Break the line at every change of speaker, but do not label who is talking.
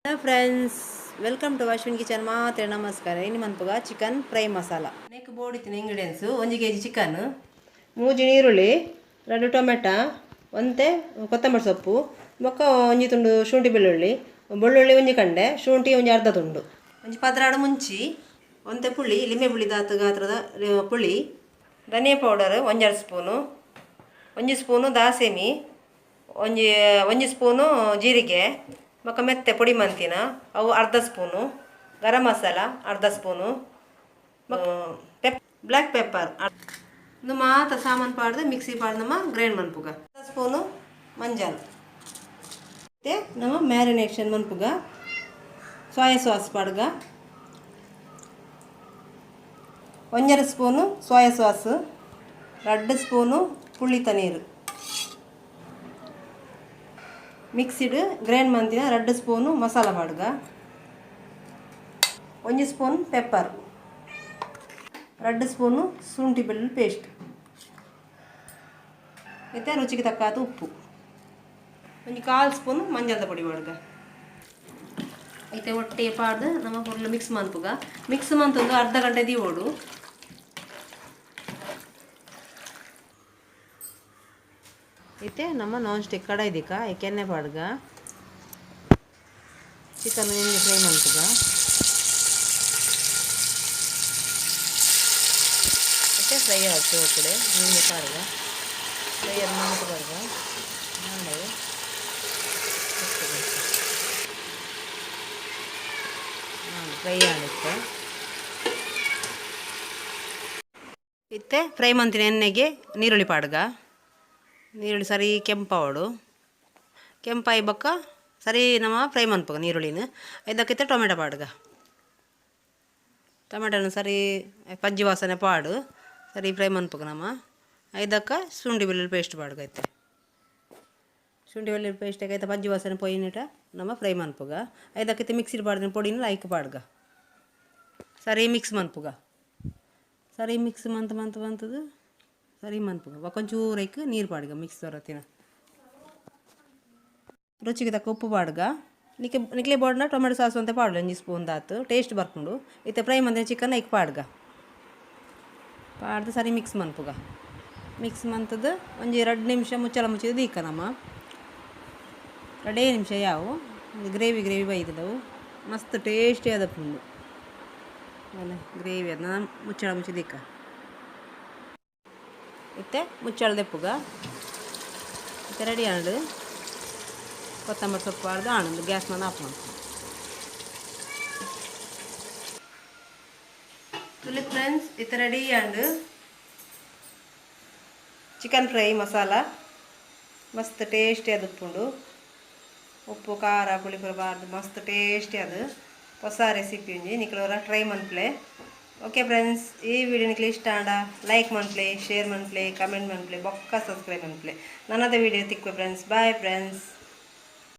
Hello friends, welcome to Ashwin kitchen. ಮಾತ್ರ ನಮಸ್ಕಾರ. ಇನಿ ಮನ್ಪುಗ ಚಿಕನ್ ಫ್ರೈ ಮಸಾಲ. ನೆಕ್ ಬೋಡಿತ್ತಿನ ಇಂಗ್ರೀಡಿಯೆಂಟ್ಸ್: 1 ಕೆಜಿ ಚಿಕನ್, ಮೂಜಿ ನೀರುಳ್ಳಿ, ರಡ್ಡ್ ಟೊಮೆಟೊ, ಒಂತೆ ಕೊತ್ತಂಬರಿ ಸೊಪ್ಪು, ಬೊಕ್ಕ ಒಂಜಿ ತುಂಡು ಶುಂಠಿ ಬೆಳ್ಳುಳ್ಳಿ, ಬೆಳ್ಳುಳ್ಳಿ ಒಂಜಿ ಕಂಡೆ, ಶುಂಠಿ ಒಂಜಿ ಅರ್ಧ ತುಂಡು, ಒಂಜಿ 12 ಮುಂಚಿ, ಒಂತೆ ಪುಳಿ, ಲಿಂಬೆ ಪುಳಿ ದಾತ್ ಗಾತ್ರದ ಪುಳಿ, ಧನಿಯಾ ಪೌಡರ್ ಒಂಜೆರಡು ಸ್ಪೂನು, ಒಂಜಿ ಸ್ಪೂನು ದಾಸೆಮಿ, ಒಂಜಿ ಒಂಜಿ ಸ್ಪೂನು ಜೀರಿಗೆ, ಬೊಕ್ಕ ಮೆತ್ತೆ ಪೊಡಿ ಮಂತಿನ ಅವು ಅರ್ಧ ಸ್ಪೂನು, ಗರಂ ಮಸಾಲ ಅರ್ಧ ಸ್ಪೂನು, ಬ್ಲ್ಯಾಕ್ ಪೆಪ್ಪರ್. ಇಂದು ಮಾತ ಸಾಮಾನು ಪಾಡ್ದು ಮಿಕ್ಸಿ ಪಾಡ್ದು ನಮ್ಮ ಗ್ರೈಂಡ್ ಮನ್ಪುಗ. ಅರ್ಧ ಸ್ಪೂನು ಮಂಜಲ್. ಮತ್ತು ನಮ್ಮ ಮ್ಯಾರಿನೇಷನ್ ಮನ್ಪುಗ. ಸೋಯಾ ಸಾಸ್ ಪಾಡ್ಗ, ಒಂಜರೆ ಸ್ಪೂನು ಸೋಯಾ ಸಾಸ್, ರಡ್ಡ್ ಸ್ಪೂನು ಪುಳಿತ ನೀರು, ಮಿಕ್ಸಿಡ್ ಗ್ರೈಂಡ್ ಮಂತಿನ ರಡ್ಡ್ ಸ್ಪೂನು ಮಸಾಲ ಪಾಡ್ಗ, ಒಂಜಿ ಸ್ಪೂನ್ ಪೆಪ್ಪರ್, ರಡ್ಡ್ ಸ್ಪೂನು ಶುಂಠಿ ಬೆಳ್ಳುಳ್ಳಿ ಪೇಸ್ಟ್, ಮತ್ತು ರುಚಿಗೆ ತಕ್ಕಾದ ಉಪ್ಪು, ಒಂಜಿ ಕಾಲು ಸ್ಪೂನ್ ಮಂಜಲ್ದ ಪೊಡಿ ಪಾಡ್ಗ. ಐತೆ ಒಟ್ಟಿಗೆ ಪಾಡ್ದು ನಮ್ಮ ಫುಲ್ ಮಿಕ್ಸ್ ಮನ್ಪುಗ. ಮಿಕ್ಸ್ ಮಂತೊಂದು ಅರ್ಧ ಗಂಟೆ ದೀವೋಡು. ಇತ್ತೆ ನಮ್ಮ ನಾನ್ ಸ್ಟಿಕ್ ಕಡಾಯಿ ದಿಕ್ಕ ಎಣ್ಣೆ ಪಾಡ್ಗ. ಚಿಕನ್ ಎಣ್ಣೆ ಫ್ರೈ ಮನ್ಪುಗ. ಇತ್ತೆ ಫ್ರೈ ಆಗ್ತದೆ ಕಡೆ ಎಣ್ಣೆ ಪಾಡ್ಗ. ಫ್ರೈ ಅದು ಮಂತ್ ಪಾಡ್ಗ. ಆಂಡವು ಫ್ರೈ ಆಗುತ್ತೆ. ಇತ್ತೆ ಫ್ರೈ ಮಂತಿನ ಎಣ್ಣೆಗೆ ನೀರುಳ್ಳಿ ಪಾಡ್ಗ. ನೀರುಳ್ಳಿ ಸರಿ ಕೆಂಪಾವಡು. ಕೆಂಪಾಯಿ ಬೊಕ್ಕ ಸರಿ ನಮ್ಮ ಫ್ರೈ ಮನ್ಪುಗ ನೀರುಳ್ಳಿನ. ಇದಕ್ಕಿತ್ತ ಟೊಮೆಟೊ ಪಾಡ್ಗ. ಟೊಮೆಟೊನ ಸರಿ ಪಜ್ಜಿ ವಾಸನೆ ಪಾಡು ಸರಿ ಫ್ರೈ ಮನ್ಪುಗ ನಮ್ಮ. ಐದಕ್ಕ ಶುಂಠಿ ಬೆಳ್ಳುಳ್ಳಿ ಪೇಸ್ಟ್ ಪಾಡ್ಗ. ಐತೆ ಶುಂಠಿ ಬೆಳ್ಳುಳ್ಳಿ ಪೇಸ್ಟ್ ಐತೆ ಪಜ್ಜಿ ವಾಸನೆ ಪೊಯ್ಯಿನಿಟ ನಮ್ಮ ಫ್ರೈ ಮನ್ಪುಗ. ಐದಕ್ಕಿತ್ತ ಮಿಕ್ಸಿಡ್ ಪಾಡ್ದಿನ ಪೊಡಿನ ಲೈಕ್ ಪಾಡ್ಗ. ಸರಿ ಮಿಕ್ಸ್ ಮನ್ಪುಗ. ಸರಿ ಮಿಕ್ಸ್ ಮಂತ್ ಮಂತ್ ಮಂತದು ಸರಿ ಮನ್ಪುಗ. ಒಂಚೂರು ಐಕ್ ನೀರು ಪಾಡ್ಗ. ಮಿಕ್ಸ್ ಬರತ್ತಿನ ರುಚಿಗೆ ತಕ್ಕ ಉಪ್ಪು ಪಾಡ್ಗ. ನಿಕ್ಕೆ ನಿಕ್ಲೆ ಬೋಡ್ನ ಟೊಮೆಟೊ ಸಾಸ್ ಅಂತ ಪಾಡ್ಲ, ಒಂಜಿ ಸ್ಪೂನ್ ದಾತು ಟೇಸ್ಟ್ ಬರ್ಪುಂಡು. ಇತ್ತೆ ಫ್ರೈ ಮಂದಿನ ಚಿಕನ್ ಐಕ್ ಪಾಡ್ಗ. ಪಾಡ್ದು ಸರಿ ಮಿಕ್ಸ್ ಮನ್ಪುಗ. ಮಿಕ್ಸ್ ಮಂತದ್ದು ಒಂಜಿ 2 ನಿಮಿಷ ಮುಚ್ಚಳ ಮುಚ್ಚಿದ ದೀಕ ನಮ್ಮ. 2 ನಿಮಿಷ ಯಾವು ಗ್ರೇವಿ ಗ್ರೇವಿ ಬೈದವು. ಮಸ್ತ್ ಟೇಸ್ಟಿ ಆದಪ್ಪುಂಡು ಅಲ್ಲ ಗ್ರೇವಿ. ಅದನ್ನ ಮುಚ್ಚಳ ಮುಚ್ಚಿ ದೀಕ. ಇತ್ತೆ ಮುಚ್ಚಳ ದೆಪ್ಪುಗ. ಇತ್ತೆ ರೆಡಿ ಆಂಡ್. ಕೊತ್ತಂಬರಿ ಸೊಪ್ಪು ಪಾಡ್ದು ಆಣಂದು ಗ್ಯಾಸ್ ಮನ ಆಫ್ ಮಾಡ್ಕೊ. ಫ್ರೆಂಡ್ಸ್, ಇತ್ತೆ ರೆಡಿ ಆಂಡ್ ಚಿಕನ್ ಫ್ರೈ ಮಸಾಲ. ಮಸ್ತ್ ಟೇಸ್ಟಿ ಅದು ಉಪ್ಪುಂಡು. ಉಪ್ಪು, ಖಾರ, ಪುಳಿ ಪೂರ ಬಾರ್ದು ಮಸ್ತ್ ಟೇಸ್ಟಿ ಅದು. ಹೊಸ ರೆಸಿಪಿ ಒಂಜಿ ನಿಕ್ಲೋರ ಟ್ರೈ ಮನ್ಪ್ಲೆ. ಓಕೆ ಫ್ರೆಂಡ್ಸ್, ಈ ವಿಡಿಯೋ ನಿಕ್ಲೆ ಇಷ್ಟ ಆಂಡ ಲೈಕ್ ಮನ್ಪ್ಲೆ, ಶೇರ್ ಮನ್ಪ್ಲೆ, ಕಮೆಂಟ್ ಮನ್ಪ್ಲೆ, ಬೊಕ್ಕ ಸಬ್ಸ್ಕ್ರೈಬ್ ಮನ್ಪ್ಲೆ. ನನ್ನದ ವಿಡಿಯೋ ತಿಕ್ವೆ ಫ್ರೆಂಡ್ಸ್. Bye friends.